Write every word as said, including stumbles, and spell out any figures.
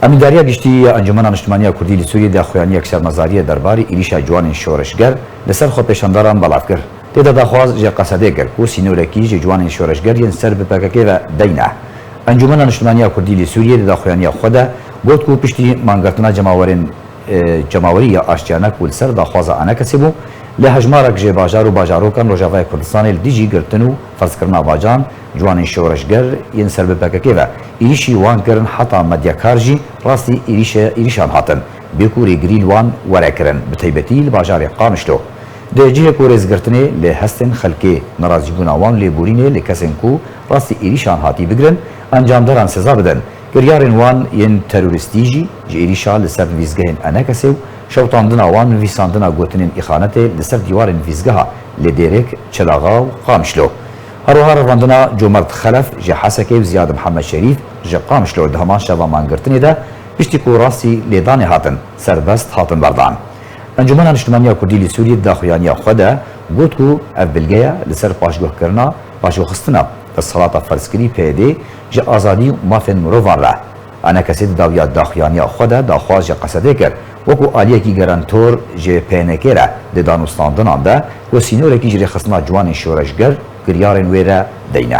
Emîndariya Giştî ya Encûmena Niştimanî ya Kurdî li Sûriyê daxuyaniyek şermezariyê derbarê êrîşa ciwanên şoreşger li ser xwepêşandaran belav kir. Tê de daxwaz ji Qesedê kir ku sînorekî ji ciwanên şoreşger yên ser bi P K K ve deyne. Encûmena Niştimanî ya Kurdî li Sûriyê di daxuyaniya xwe de got ku piştî mangirtina cemawerên, e, cemawerî ya aştiyane ku li ser daxwaza Enekesê bû, li hejmarek ji bajar û bajarokan Rojavayê Kurdistanê li dijî girtin û ferzkirina vacan, ciwanên şoreşger yên ser bi P K K ve êrîşî wan kirin, heta medyakar jî rastî êrîşe, êrîşan hatin, bê ku rêgirî li wan were kirin, bi taybetî li bajarê Qamişlo. Di cihê ku rêzgirtinê li hestên xelkê, nerazîbûna wan lêborînê li kesên ku rastî êrîşan hatî bigirin, encamdaran seza bidin. Kiryarên wan yên terorîstî jî ji êrîşa li ser nivîsgehên Enekesê û şewitandina wan, nivîsandina gotinên îxanetê li ser dîwarên nivîsgeha li Dêrêk, Çelaxa û Qamişlo. Her wiha revandina Comert Xelef ji Hesekê û Ziyad Mihemed Şerîf ji Qamişlo di heman şeva mangirtinê de piştî ku rastî lêdanê hatin, serbest hatin berdan. Encûmena Niştimanî ya Kurdî li Sûriyê di daxuyaniya xwe de got ku ev bilge ye li ser paşguhkirina, paşguhxistina desthilata ferzkirî P Y D ji azadî û mafên mirovan re. Enekesê di dawiya daxuyaniya xwe de daxwaz ji Qesedê kir, wekû aliyekî garantor ji P N K re di danûstandinan de ku sînorekî ji rêxistina ciwanên şoreşger kiryarên wê re deyne.